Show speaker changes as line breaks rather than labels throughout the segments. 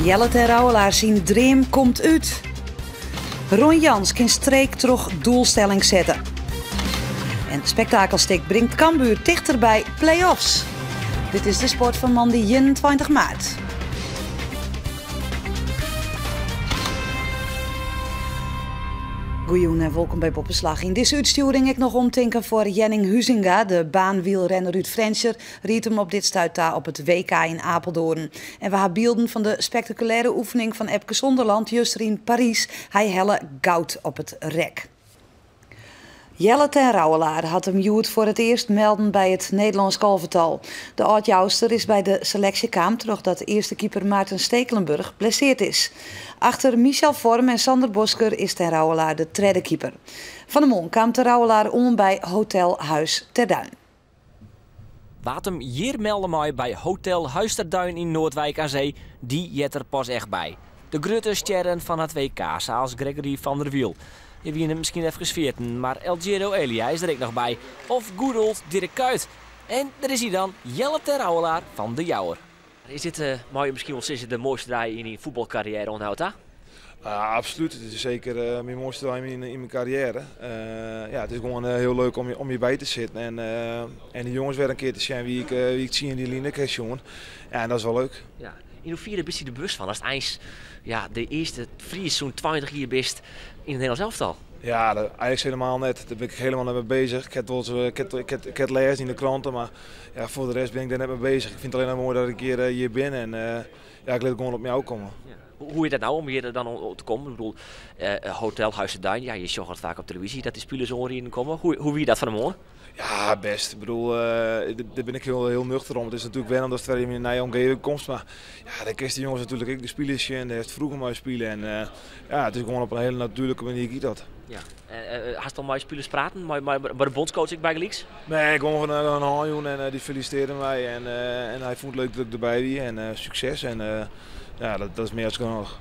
Jelle ten Rouwelaar syn dream komt út. Ron Jans kin streek troch doelstelling sette. En spektakelstik bringt Cambuur tichter by play-offs. Dit is de sport fan moandei 21 maart. Goejûn en wolkom by Boppeslach. Yn dizze útstjoering ek noch omtinken foar Jenning Huizenga, de baanwielrenner út Frjentsjer, riedt him op dit stuit ta op it WK yn Apeldoorn. En we ha bylden fan de spektakulêre oefening fan Epke Zonderland juster yn Parys. Hy helle goud op it rek. Jelle ten Rouwelaar hat him hjoed foar it earst melden by it Nederlânsk alvetal. De âld-Jouster is by de seleksje kaam trochdat earste keeper Maarten Stekelenburg blesseard is. Achter Michel Vorm en Sander Boschker is ten Rouwelaar de tredde keeper. Fan 'e moarn kaam ten Rouwelaar oan by Hotel Huis ter Duin.
Wa't him hjir melde mei by Hotel Huis ter Duin yn Noordwijk aan Zee, dy heart der pas echt by. De grutte stjerren fan it WK, sa as Gregory van der Wiel. Je wiene him miskien efkes ferjitten, mar Eljero Elia is der ek noch by. Of good old Dirk Kuyt. En der is hy dan, Jelle ten Rouwelaar fan De Jouwer. Is dit, meie je miskien wol sizze, de moaiste dei yn dyn fuotbalkarriêre oant no ta?
Ja, absoluut. Het is zeker mijn mooiste dag in mijn carrière. Ja, het is gewoon heel leuk om hierbij te zitten en de jongens weer een keer te zien wie ik zie in die line kan zien. Ja, en dat is wel leuk.
Ja. Yn hoefiere bist dy der bewust fan ast eins ja, de earste Fries sûnt 20 jier bist yn it Nederlânsk elftal?
Ja, dat, eigenlijk helemaal net. Daar ben ik helemaal net mee bezig. Ik heb wel eens, ik heb het lezen in de kranten, maar ja, voor de rest ben ik daar net mee bezig. Ik vind het alleen maar mooi dat ik hier ben en ja, ik laat het gewoon op mij komen.
Ja. Hoe is dat nou om hjir dan te kommen? Ik bedoel, Hotel Huis ter Duin, ja, je sjocht it faak op televyzje dat dy spilers oanriden komme. Hoe wie dat fan 'e moarn?
Ja, best. Ik bedoel, daar ben ik heel, heel nuchter om. Het is natuurlijk wennen dat je in een nieuwe omgeving komt. Maar ja, daar de jongens natuurlijk ook de spelers en daar heeft vroeger maar spelen. En ja, het is gewoon op een hele natuurlijke manier gaat dat.
Ja. Hast al mei spilers praten, mei de bondscoach ek bygelyks?
Nee, gewoon van een handjoen en die feliciteerde mij. En hij vond het leuk dat ik erbij wie en succes. En ja, dat is meer dan genoeg.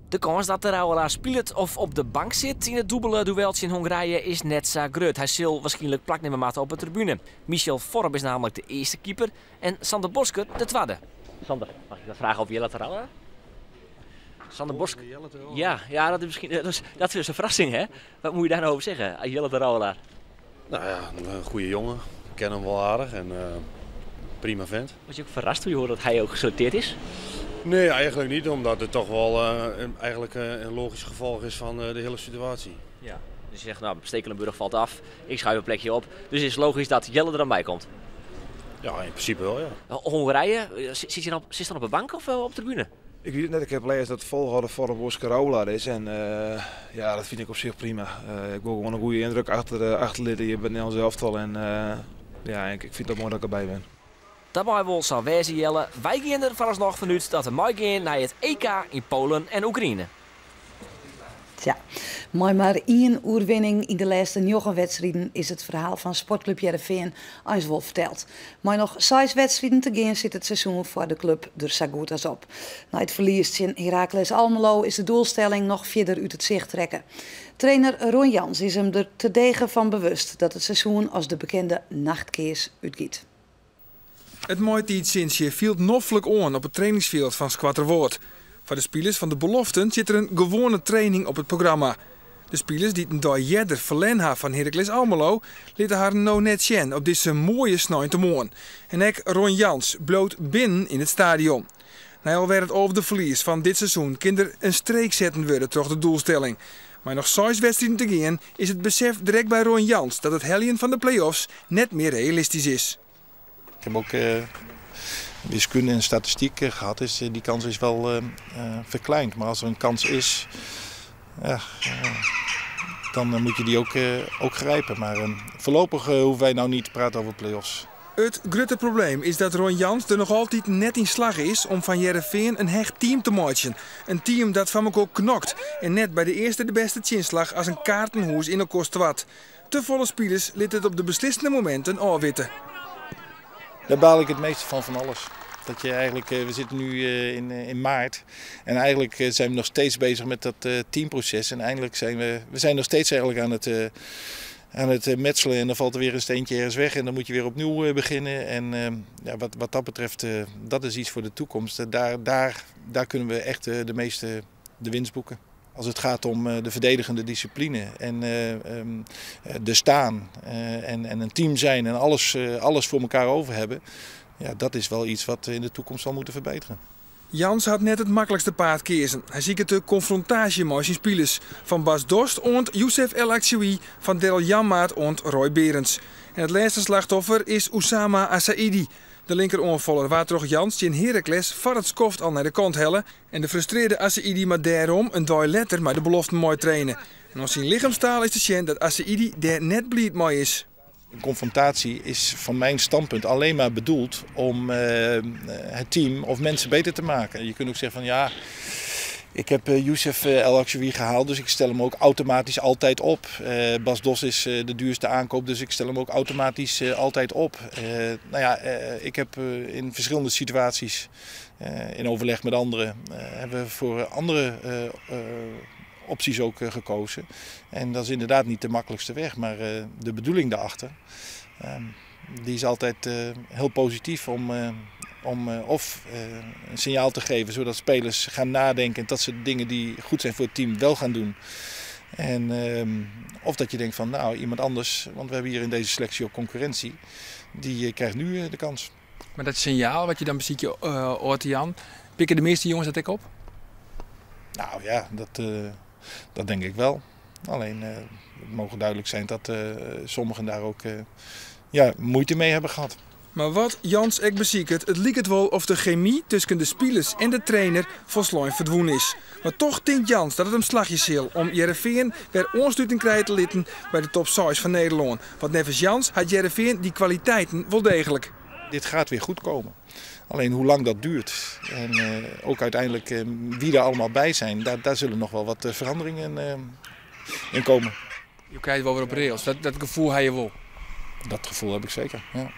De kâns dat de Rouwelaar spilet of op de bank sit yn it dûbele duel tsjin Hongarije is net sa grut. Hy sil wierskynlik plaknimme moatte op de tribune. Michel Vorm is namentlik de earste keeper en Sander Boschker de twadde. Sander, mag ik dat vragen over Jelle ten Rouwelaar? Sander Boschker. Ja, dat is miskien dat is in ferrassing, hè? Wat moatte je dêr no oer sizze, Jelle ten Rouwelaar?
Nou ja, in goede jongen. Ik ken him wol aardich en prima vent.
Was je ek ferrast doe't je hoorde dat hy ek selektearre is?
Nee, eigenlijk niet, omdat het toch wel eigenlijk een logisch gevolg is van de hele situatie.
Ja. Dus je zegt, nou, Stekelenburg falt ôf, ik schuif in plakje op. Dus het is logysk dat Jelle der dan by komt?
Ja, yn prinsipe wol, ja.
Hongarije, sit dan op de bank of op de tribune?
Ik wit it net, ik ha lêzen dat de folchoarder Vorm Boschker Rouwelaar is. En ja, dat fyn ik op sich prima. Ik wol gewoan in goede yndruk achterlitte hjir by it Nederlânsk elftal. En ja, ik fyn it moai dat ik derby bin.
Dat mei wol sa wêze, Jelle. Wy geane der foaralsnoch fanút dat we meigean nei it EK yn Poalen en Oekraïne.
Tja, mei mar ien oerwinning yn de lêste njoggen wedstriden is it ferhaal fan Sportklup Hearrenfean eins wol ferteld. Mei noch seis wedstriden te gean sit it seizoen foar de klup der sa goed as op. Nei it ferlies tsjin Heracles Almelo is de doelstelling noch fierder út it sicht rekke. Trainer Ron Jans is him der terdege fan bewust dat it seizoen as de bekende nachtkears útgiet.
It maitiidssintsje fielt noflik oan op it trainingsfjild fan Skoatterwâld. Foar de spilers fan de beloften sit der in gewoane training op it programma. De spilers dy't in dei earder ferlern ha fan Heracles Almelo litte harren no net sjen op dizze moaie sneintemoarn. En ek Ron Jans bliuwt binnen yn it stadion. Nei alwer it alfde ferlies fan dit seizoen kin der in streek setten wurde troch de doelstelling. Mei noch seis wedstriden te gean is it besef direkt by Ron Jans dat it heljen fan de play-offs net mear realistysk is.
Ik heb ook wiskunde en statistiek gehad, dus die kans is wel verkleind. Maar als er een kans is, ja, dan moet je die ook grijpen. Maar voorlopig hoeven wij nou niet te praten over play-offs.
It grutte probleem is dat Ron Jans der noch altyd net yn slagge is om fan Hearrenfean in hecht team te meitsjen. In team dat foar elkoar knokt en net by de earste de bêste tsjinslach as in kaartenhûs yn elkoar stoart. Te folle spilers litte it op de beslissende mominten ôfwitte.
Daar baal ik het meeste van, van alles. Dat je eigenlijk, we zitten nu in maart en eigenlijk zijn we nog steeds bezig met dat teamproces. En eindelijk zijn we zijn nog steeds eigenlijk aan het aan het metselen en dan valt er weer een steentje ergens weg en dan moet je weer opnieuw beginnen. En ja, wat dat betreft, dat is iets voor de toekomst. Daar kunnen we echt de meeste de winst boeken. Als het gaat om de verdedigende discipline en de staan en een team zijn en alles voor elkaar over hebben. Ja, dat is wel iets wat in de toekomst zal moeten verbeteren.
Jans had net het makkelijkste paard kiezen. Hij ziet het de confrontatie met zijn spelers. Van Bas Dost ont Youssef El Akchaoui, van Daryl Janmaat ont Roy Berends. En het laatste slachtoffer is Oussama Assaidi. De linkeroanfaller waar troch Jans in Heracles voor het skoft al naar de kant hellen. En de frustreerde Assaidi maar daarom een dag letter maar de belofte mooi trainen. En als zijn lichaamstaal is te zien dat Assaidi daar net blied mee is.
Een confrontatie is van mijn standpunt alleen maar bedoeld om het team of mensen beter te maken. Je kunt ook zeggen van ja, ik heb Youssef El Akchaoui gehaald, dus ik stel hem ook automatisch altijd op. Bas Dost is de duurste aankoop, dus ik stel hem ook automatisch altijd op. Nou ja, ik heb in verschillende situaties, in overleg met anderen, hebben we voor andere opties ook gekozen. En dat is inderdaad niet de makkelijkste weg, maar de bedoeling daarachter, die is altijd heel positief om of een signaal te geven zodat spelers gaan nadenken dat ze dingen die goed zijn voor het team wel gaan doen. En, of dat je denkt van nou iemand anders, want we hebben hier in deze selectie ook concurrentie, die krijgt nu de kans.
Maar dat signaal wat je dan beziet je oort Jan, pikken de meeste jongens dat ik op?
Nou ja, dat denk ik wel. Alleen het mogen duidelijk zijn dat sommigen daar ook ja, moeite mee hebben gehad.
Maar wat Jans ek beziekt, het liep het wel of de chemie tussen de spelers en de trainer volslooid verdwoen is. Maar toch denkt Jans dat het een slagje zal om Heerenveen weer aansluiting krijgen te litten bij de top 6 van Nederland. Want nevens Jans had Heerenveen die kwaliteiten wel degelijk.
Dit gaat weer goed komen. Alleen hoe lang dat duurt en ook uiteindelijk wie er allemaal bij zijn, daar zullen nog wel wat veranderingen in komen.
Je krijgt wel weer op rails, dat gevoel heb je wel?
Dat gevoel heb ik zeker, ja.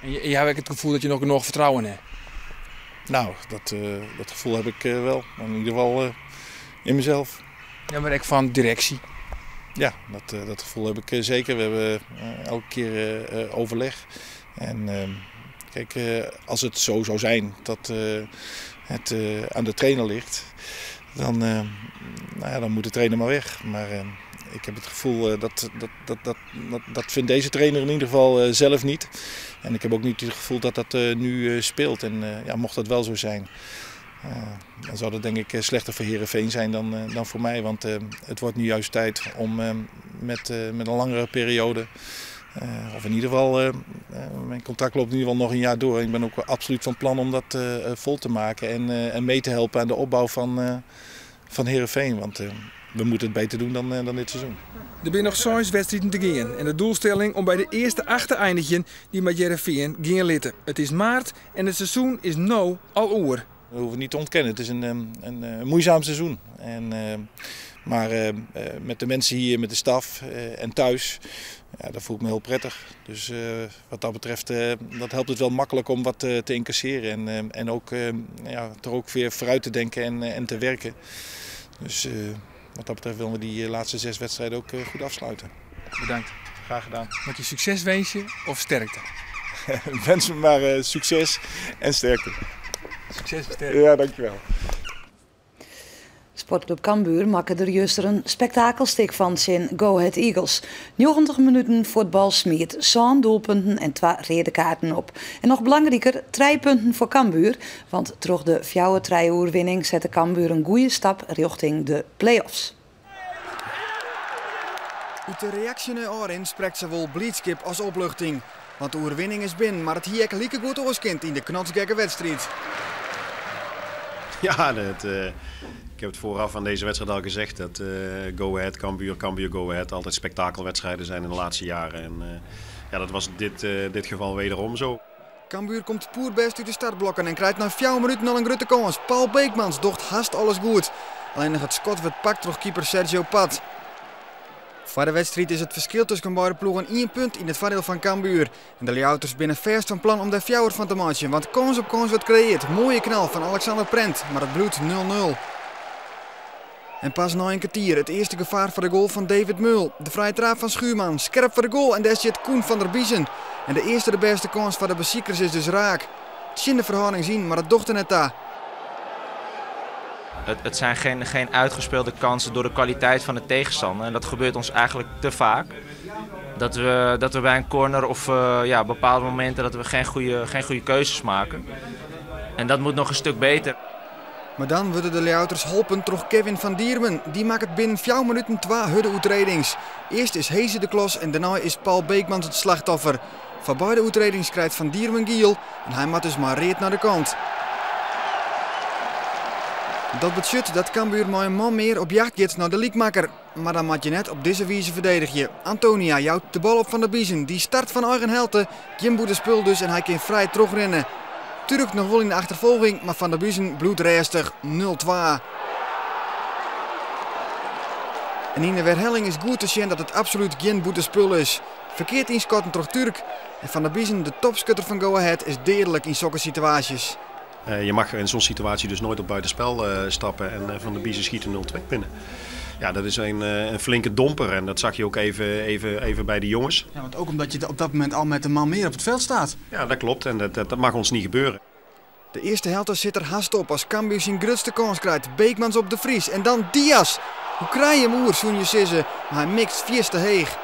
En je hebt het gevoel dat je nog genoeg vertrouwen hebt?
Nou, dat gevoel heb ik wel. In ieder geval in mezelf.
Ja, maar ik van directie?
Ja, dat gevoel heb ik zeker. We hebben elke keer overleg. En kijk, als het zo zou zijn dat het aan de trainer ligt, dan, nou ja, dan moet de trainer maar weg. Maar ik heb het gevoel dat vindt deze trainer in ieder geval zelf niet. En ik heb ook niet het gevoel dat dat nu speelt. En ja, mocht dat wel zo zijn, dan zou dat denk ik slechter voor Heerenveen zijn dan voor mij. Want het wordt nu juist tijd om met een langere periode, of in ieder geval, mijn contract loopt in ieder geval nog een jaar door. Ik ben ook absoluut van plan om dat vol te maken en mee te helpen aan de opbouw van Heerenveen. Want we moeten het beter doen dan dit seizoen.
Er zijn nog 6 wedstrijden te gaan en de doelstelling om bij de eerste 8 te eindigen die met Heerenveen gaan litten. Het is maart en het seizoen is nu al oer.
We hoeven niet te ontkennen, het is een moeizaam seizoen. En, maar met de mensen hier, met de staf en thuis, ja, dat voel ik me heel prettig. Dus wat dat betreft, dat helpt het wel makkelijk om wat te incasseren. En ook, ja, er ook weer vooruit te denken en te werken. Dus wat dat betreft willen we die laatste 6 wedstrijden ook goed afsluiten.
Bedankt.
Graag gedaan.
Moet je succes wensen of sterkte?
Wens me maar succes en sterkte.
Succes en sterkte.
Ja, dankjewel.
Sportclub Cambuur maakte er juist een spektakelstik van zijn Go Ahead Eagles. 90 minuten voetbal smeert zo'n doelpunten en 2 rode kaarten op. En nog belangrijker, 3 punten voor Cambuur. Want terug de 4-3 oerwinning zette Cambuur een goede stap richting de play-offs.
Uit de reactie naar Orin spreekt ze wel blijdschap als opluchting. Want de oerwinning is binnen, maar het hier lieke goed oorskind in de knotsgekke wedstrijd.
Ja, ik heb het vooraf aan deze wedstrijd al gezegd dat Go Ahead, Cambuur, Cambuur, Go Ahead altijd spektakelwedstrijden zijn in de laatste jaren. En ja, dat was dit geval wederom zo.
Cambuur komt poerbest uit de startblokken en krijgt na 4 minuten al een grote kans. Paul Beekmans docht haast alles goed. Alleen nog het schot werd pakt door keeper Sergio Pat. Voor de wedstrijd is het verschil tussen beide ploegen 1 punt in het voordeel van Cambuur. En de Ljouters binnen verst van plan om daar 4 van te maken, want kans op kans wordt gecreëerd. Mooie knal van Alexander Prent, maar het bloedt 0-0. En pas nei in kertier it earste gefaar foar de goal fan David Meul. De frije traap fan Schuurman, skerp foar de goal en dêr stiet Koen van der Biezen. En de earste de bêste kâns foar de besikers is dus raak. Tsjin de ferhâldings yn, mar it docht der net ta.
Het zijn geen uitgespeelde kansen door de kwaliteit van de tegenstander. En dat gebeurt ons eigenlijk te vaak. Dat we bij een corner of ja, bepaalde momenten dat we geen goede keuzes maken. En dat moet nog een stuk beter.
Mar dan wurde de Ljouwerters holpen troch Kevin van Diermen. Dy makket binnen 4 minuten twa hurde oertrêdings. Earst is Heze de klos en dêrnei is Paul Beekmans it slachtoffer. Foar beide oertrêdings krijt Van Diermen giel en hy moat dus mei read nei de kant. Dat betsjut dat Cambuur mei in man mear op jacht giet nei de lykmakker. Mar dan moatte je net op dizze wize ferdedigje. Antonia jout de bal op Van der Biezen. Dy start fan eigen helte. Gjin bûtenspul dus en hy kin frij trochrinne. Turk noch wol yn de achterfolging, mar Van der Biezen bliuwt rêstich 0-2. En yn de werhelling is goed te sjen dat it absolút gjin bûtenspul is. Ferkeard ynskatten troch Turk. En Van der Biezen, de topskutter fan Go Ahead, is deadlik yn sokke situaasjes.
Je mag in zo'n situatie dus nooit op buitenspel stappen en Van der Biezen schiet een 0-2 binnen. Ja, dat is een flinke domper en dat zag je ook even bij de jongens.
Ja, want ook omdat je op dat moment al met een man meer op het veld staat.
Ja, dat klopt en dat mag ons niet gebeuren.
De earste helte sit der hast op as Cambuur syn grutste kâns krijt. Beekmans op De Vries en dan Diaz. Hoe krije je him oer, soene je sizze, mar hy mikt fierste heech.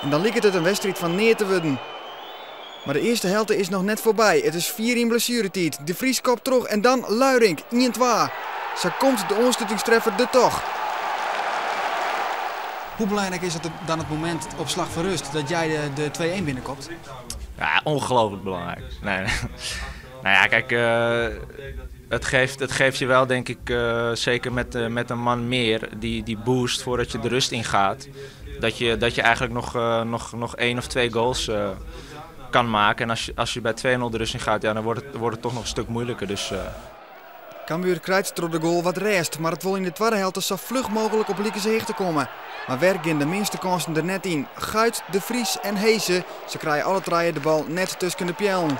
En dan liket it in wedstriid fan neat te wurden. Mar de earste helte is noch net foarby. It is 4 yn blessueretiid. De Vries kopt troch en dan Luirink 1-2. Sa komt de oanslutingstreffer der toch.
Hoe belangrijk is het dan het moment op slag van rust dat jij de 2-1 binnenkomt?
Ja, ongelooflijk belangrijk. Nee, nou ja, kijk, het geeft je wel, denk ik, zeker met een man meer, die boost voordat je de rust ingaat. Dat je eigenlijk nog één of twee goals kan maken. En als je bij 2-0 de rust in gaat, ja, dan wordt het toch nog een stuk moeilijker. Dus.
Cambuur krijt troch de goal wat rêst, mar it wol yn de twadde helte sa fluch mooglik op likense hichte komme. Mar wer geane de minste kânsen der net yn. Guit, De Vries en Heze, se krije alle trije de bal net tusken de peallen.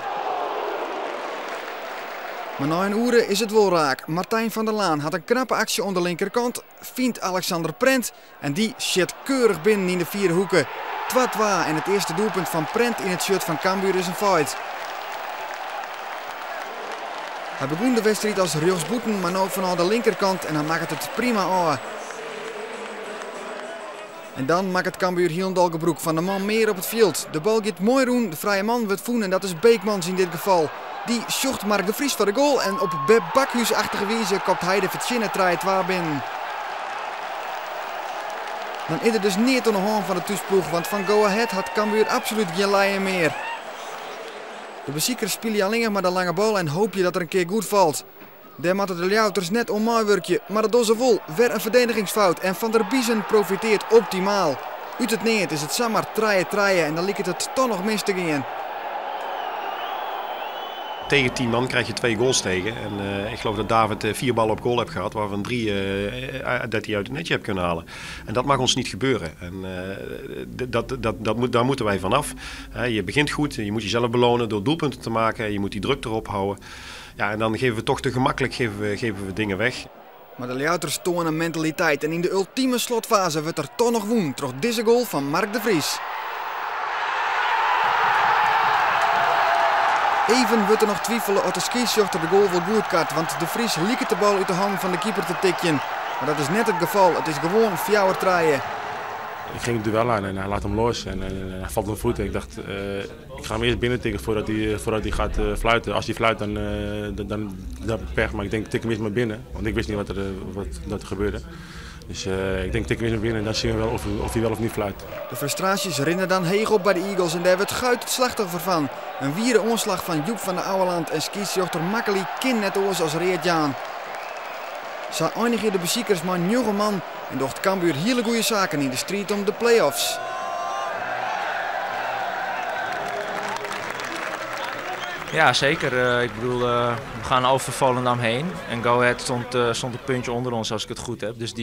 Mar nei in oere is it wol raak. Martijn van der Laan hat in knappe aksje oan de linkerkant, fynt Alexander Prent en dy sjit keurich binnen yn de fiere hoeke. 2-2 en it earste doelpunt fan Prent yn it shirt fan Cambuur is in feit. Hy begûn de wedstriid as rjochtsbûten, mar no fanôf de linkerkant en hy makket it prima ôf. En dan makket Cambuur hielendal gebrûk fan de man mear op it fjild. De bal giet moai rûn, de frije man wurdt fûn en dat is Beekmans yn dit gefal. Dy sjocht Mark de Vries foar de goal en op Beb Bakhuis-achtige wize kopt hy de fertsjinne 3-2 binnen. Dan is der dus neat oan de hân fan de thúsploech, want fan Go Ahead hat Cambuur absolút gjin lijen mear. De besikers spylje allinnich mar de lange bal en hoopje dat er in kear goed falt. Dêr moatte de Ljouwerters net oan meiwurkje, mar dat dogge se wol. Wer in ferdigeningsfout en Van der Biezen profitearret optimaal. Ut it neat is it samar 3-3 en dan liket it dochs noch mis te gean.
Tegen 10 man krijg je twee goals tegen. En ik geloof dat David vier ballen op goal heeft gehad, waarvan drie dat hij uit het netje heeft kunnen halen. En dat mag ons niet gebeuren. En daar moeten wij vanaf. Je begint goed, je moet jezelf belonen door doelpunten te maken. Je moet die druk erop houden. Ja, en dan geven we toch te gemakkelijk geven we dingen weg.
Mar de Ljouwerters toane mentaliteit en yn de ultime slotfaze wurdt der dochs noch wûn troch dizze goal fan Mark de Vries. Even wurdt der noch twivele oft de skiedsrjochter de goal wol goedkart, want De Vries liket de bal út de hannen fan de keeper te tikjen. Mar dat is net it gefal, it is gewoan 4-3.
Ik ging het duel aan en hij laat hem los en hij valt op mijn voeten. Ik dacht, ik ga hem eerst binnen tikken voordat hij gaat fluiten. Als hij fluit, dan pech. Maar ik denk, tik hem eerst maar binnen. Want ik wist niet wat er gebeurde. Dus ik denk, tik hem eerst maar binnen en dan zien we wel of hij wel of niet fluit.
De frustraasjes rinne dan heech op by de Eagles en dêr wurdt Guit it slachtoffer fan. In wiere oanslach fan Joep van der Ouweland en skiedsrjochter Makkeli kin net oars as read jaan. Sa einigje de besikers mei njoggen man en docht Cambuur hiele goede saken yn de striid om de play-offs.
Ja, zeker. Ik bedoel, we gaan over Volendam heen. En Go Ahead stond een puntje onder ons, als ik het goed heb. Dus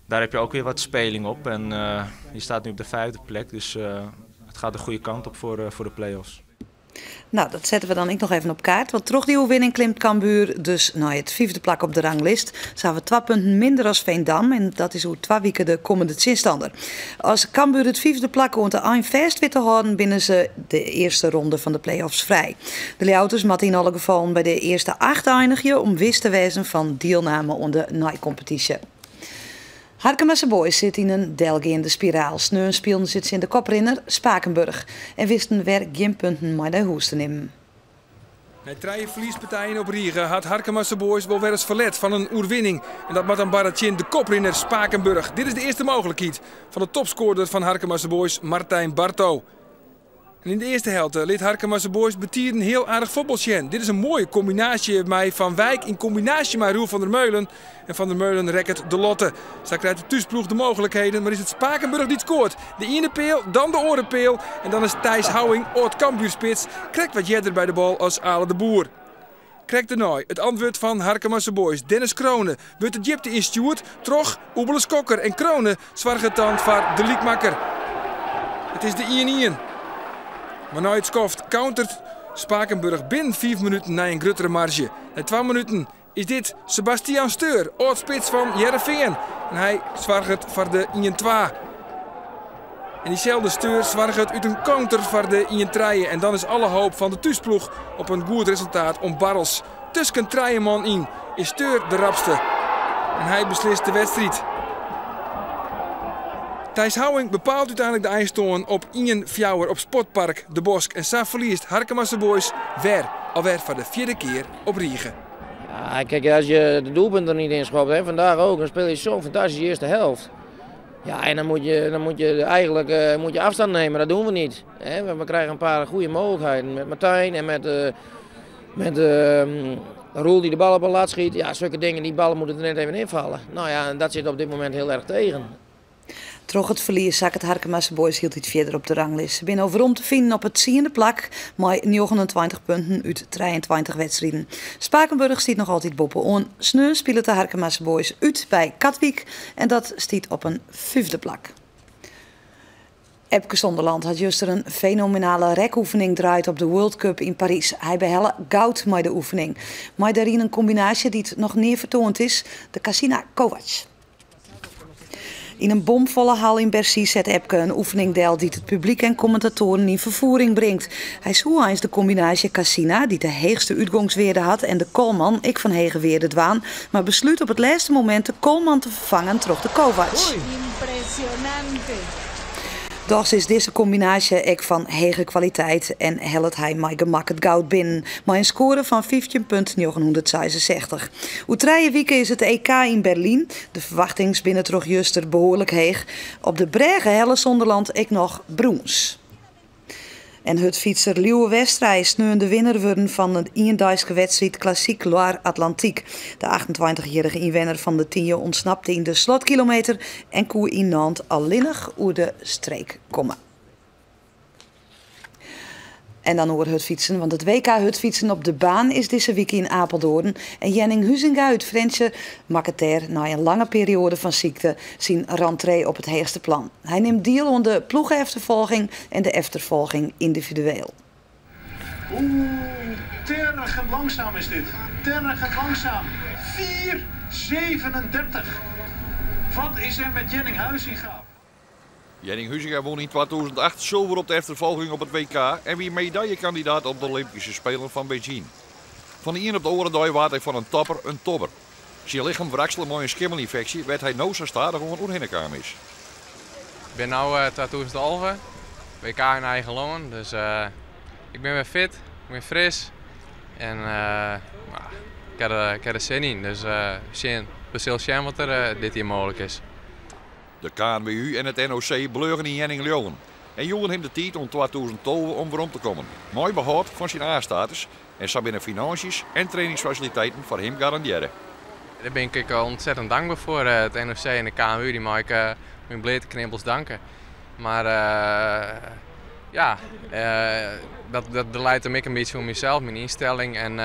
daar heb je ook weer wat speling op. En je staat nu op de vijfde plek, dus het gaat de goede kant op voor de play-offs.
Nou, dat sette we dan ek noch even op kaart. Want troch dy oerwinning klimt Cambuur dus nei it fyfde plak op de ranglist. Se hawwe twa punten minder as Veendam en dat is oer twa wiken de kommende tsjinstanner. As Cambuur it fyfde plak oant de ein fêst wit te hâlden, binne se de earste ronde fan de play-offs frij. De Ljouwerters moatte yn alle gefallen by de earste acht einigje om wis te wêzen fan dielname oan de neikompetysje. Harkemase Boys sit yn in delgeande spiraal. Sneon spilen se tsjin de koprinner Spakenburg en wisten wer gjin punten mei nei hûs te nimmen.
Nei trije ferliespartijen op rige hat Harkemase Boys wol wer ris ferlet fan in oerwinning. En dat moat dan barre tsjin de koprinner Spakenburg. Dit is de earste mooglikheid fan de topskoarder fan Harkemase Boys, Martijn Barto. En yn de earste helte lit Harkemase Boys betiden hiel aardich fuotbal sjen. Dit is in moaie kombinaasje mei Van Wijk yn kombinaasje mei Roel van der Meulen. En Van der Meulen rekket de latte. Sa krijt de thúsploech de mooglikheden, mar is it Spakenburg dy't skoart. De iene peal, dan de oare peal. En dan is Thijs Houwing, âld-Cambuurspits, krekt wat earder by de bal as Ale de Boer. Krekt dêrnei it antwurd fan Harkemase Boys, Dennis Krohne, wurdt de djipte ynstjoerd troch Oebele Skokker en Krohne soarget dan foar de lykmakker. It is de ien-ien. Mar nei it skoft countert Spakenburg binnen fiif minuten nei in gruttere marzje. Nei twa minuten is dit Sebastian Steur, âld-spits fan Hearrenfean. En hy soarget foar de ien-twa. En dyselde Steur soarget út in counter foar de ien-trije. En dan is alle hoop fan de thúsploech op in goed resultaat om barrels. Tusken trije man yn is Steur de rapste. En hy beslist de wedstriid. Thijs Houwing bepaalt úteinlik de einstân op 1-4 op Sportpark De Bosk. En sa ferliest Harkemase Boys wer, alwer foar de fjirde kear op rige.
Ja, kijk, als je de doelpunt er niet in schopt, hè, vandaag ook, dan speel je zo'n fantastische eerste helft. Ja, en dan moet je eigenlijk moet je afstand nemen, dat doen we niet. Hè. We krijgen een paar goede mogelijkheden met Martijn en met Roel die de bal op een lat schiet. Ja, zulke dingen, die ballen moeten er net even invallen. Nou ja, en dat zit op dit moment heel erg tegen.
Troch it ferlies sakket Harkemase Boys hieltyd fierder op de ranglist. Se binne werom te finen op it tsiende plak mei 29 punten út 23 wedstriden. Spakenburg stiet noch altyd boppe-oan. Sneon spilet de Harkemase Boys út by Katwijk en dat stiet op in fyfde plak. Epke Zonderland hat juster in fenomenale rekoefening draaid op de World Cup yn Parys. Hy behelle goud mei de oefening. Mei dêryn in kombinaasje dy't noch nea fertoand is, de Cassina Kovac. Yn in bomfolle hal yn Bercy set Epke in oefening del dy't it publyk en kommentatoaren yn ferfiering bringt. Hy soe eins de kombinaasje Cassina, dy't de heechste útgongswearde hat, en de Kolman, ek fan hege wearde dwaan, mar beslút op it lêste momint de Kolman te ferfangen troch de Kovac.
Impresionante.
Dochs is dizze kombinaasje ek fan hege kwaliteit en hellet hy mei gemak it goud binnen mei in skoare fan 15.966. Oer trije wiken is it EK yn Berlyn. De ferwachtings binne troch juster behoarlik heech. Op de brêge helle Zonderland ek noch brûns. En hurdfytser Lieuwe Westra is sneon de winner wurden fan de iendeiske wedstriid Classique Loire Atlantique. De 28-jierrige ynwenner fan De Tynje ûntsnapte yn de slotkilometer en koe yn Nantes allinnich oer de streek komme. En dan oer hurdfytsen, want it WK hurdfytsen op de baan is dizze wike yn Apeldoorn. En Jenning Huizinga út Frjentsjer makket dêr nei in lange perioade fan sykte syn rentree op it heechste plan. Hy nimt diel oan de ploege-efterfolging en de efterfolging yndividueel.
Oeh, tergend langzaam is dit. Tergend langzaam. 4,37. Wat is er met Jenning Huizinga?
Jenning Huizinga wûn yn 2008 sulver op de efterfolging op it WK en wie medaljekandidaat op de Olympyske Spelen fan Beijing. Fan de iene op de oare dei waard hy fan in topper in tobber. Syn lichem wraksele mei in skimmelynfeksje, wêr't hy no sa stadichoan oerhinne kaam is.
Ik bin no 2011, WK yn eigen lân, dus ik bin wer fit, ik bin fris en nou, ik ha der sin yn. Dus we sille sjen wat der dit jier mooglik is.
De KNWU en it NOC bleaunen yn Jenning leauwen en joegen him de tiid oant 2012 om werom te kommen. Mei behâld fan syn A-status en sa binne finânsjes en trainingsfasiliteiten foar him garandearre.
Dêr bin ik ontzettend dankber foar. It NOC en de KNWU dy mei ik myn bleate knibbels danke. Mar ja, dat leit him ek in bytsje oan mysels, myn ynstelling. En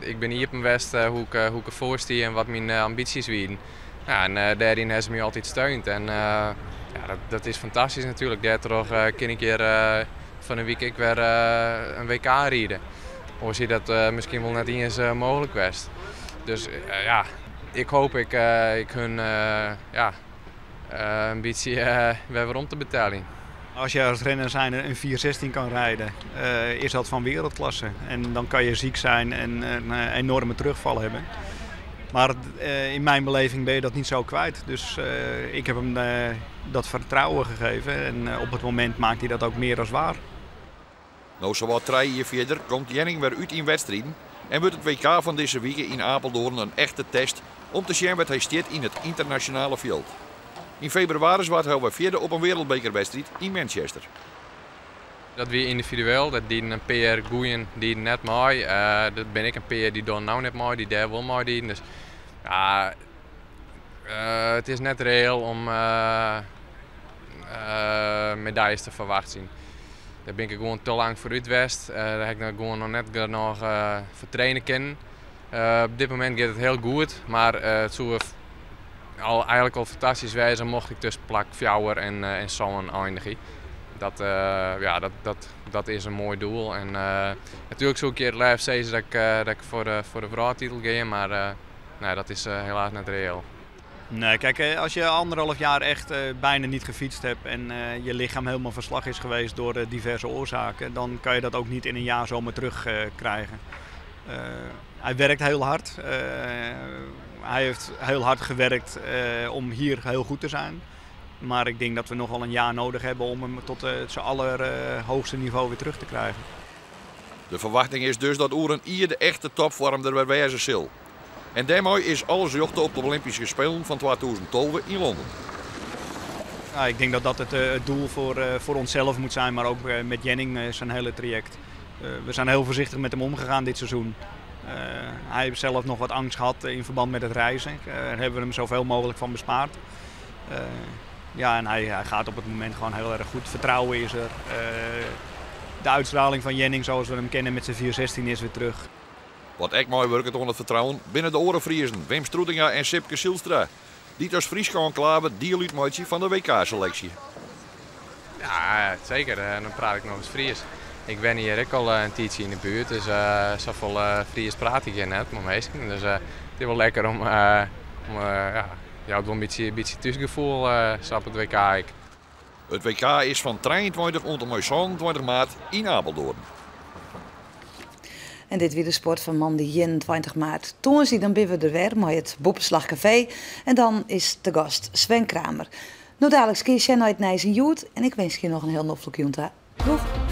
ik bin iepen west hoe't ik derfoar stie en wat myn ambysjes wienen. Ja, en dêryn hawwe se my altyd steund. En ja, dat is fantastysk natuerlik. Dêrtroch kin ik hjir. Fan 'e wike ek wer in WK ride. Oars hie dat miskien wol net iens mooglik west. Dus ja, ik hoop ik, ik hun ja, in bytsje wer werom te beteljen.
Als je als renner zijnde een 4.16 kan rijden, is dat van wereldklasse. En dan kan je ziek zijn en een enorme terugval hebben. Maar in mijn beleving ben je dat niet zo kwijt. Dus ik heb hem dat vertrouwen gegeven en op het moment maakt hij dat ook meer als waar.
No sawat 3 jier fierder komt Jenning wer út yn wedstriden en wurdt it WK fan dizze wike yn Apeldoorn in echte test om te sjen wêr't hy stiet yn it ynternasjonale fjild. Yn febrewaris waard hy alwer fjirde op in wereldbekerwedstriid yn Manchester.
Dat wie yndividueel, dat dienen in pear goeien dienen net mei. Der binne ek in pear dy't dan no net mei, dy't dêr wol mei dienen. Dus ja, it is net reëel om medaljes te ferwachtsjen. Dêr bin ik gewoan te lang foar út west. Dêr ha ik noch gewoan noch net genôch foar traine kinnen. Op dit momint giet it hiel goed, mar it soe al, eigentlik al fantastysk wêze mocht ik tusken plak 4 en 7 einigje. Dat, ja, dat is in moai doel. En natuerlik soe ik hjir it leafst sizze dat ik foar de wrâldtitel gean, mar nee, dat is helaas net reëel.
Nee, kijk, als je anderhalf jaar echt bijna niet gefietst hebt en je lichaam helemaal van slag is geweest door diverse oorzaken, dan kan je dat ook niet in een jaar zomaar terugkrijgen. Hij werkt heel hard. Hij heeft heel hard gewerkt om hier heel goed te zijn. Maar ik denk dat we nog wel een jaar nodig hebben om hem tot zijn allerhoogste niveau weer terug te krijgen.
De ferwachting is dus dat oer in jier de echte topfoarm der wer wêze sil. En dêrmei is alles rjochte op de Olympyske Spelen fan 2012 yn Londen.
Ja, ik denk dat dat het doel voor onszelf moet zijn, maar ook met Jenning zijn hele traject. We zijn heel voorzichtig met hem omgegaan dit seizoen. Hij heeft zelf nog wat angst gehad in verband met het reizen. Daar hebben we hem zoveel mogelijk van bespaard. Ja, en hij gaat op het moment gewoon heel erg goed. Vertrouwen is er. De uitstraling van Jenning zoals we hem kennen met zijn 4.16 is weer terug.
Wat ek meiwurket oan it fertrouwen binne de oare Friezen, Wim Stroetinga en Sipke Zylstra, dy't as Fryske enklave diel útmeitsje fan de WK-seleksje.
Ja, seker. En dan praat ik noch ris Frysk. Ik wenje hjir ek al in tiidsje yn de buert, dus safolle Frysk praat ik hjir net mei minsken. Dus it is wol lekker om ja, jout wol in bytsje thúsgefoel sa op it WK ek.
It WK is fan 23 oant en mei 27 maart yn Apeldoorn.
En dit wie de sport fan moandei 21 maart. Tongersdei dan binne we der wer mei it Boppeslach Kafee. En dan is te gast Sven Kramer. No daliks kinne je sjen nei it nijs yn Hjoed. En ik winskje je noch in hiel noflike jûn ta. Doeg!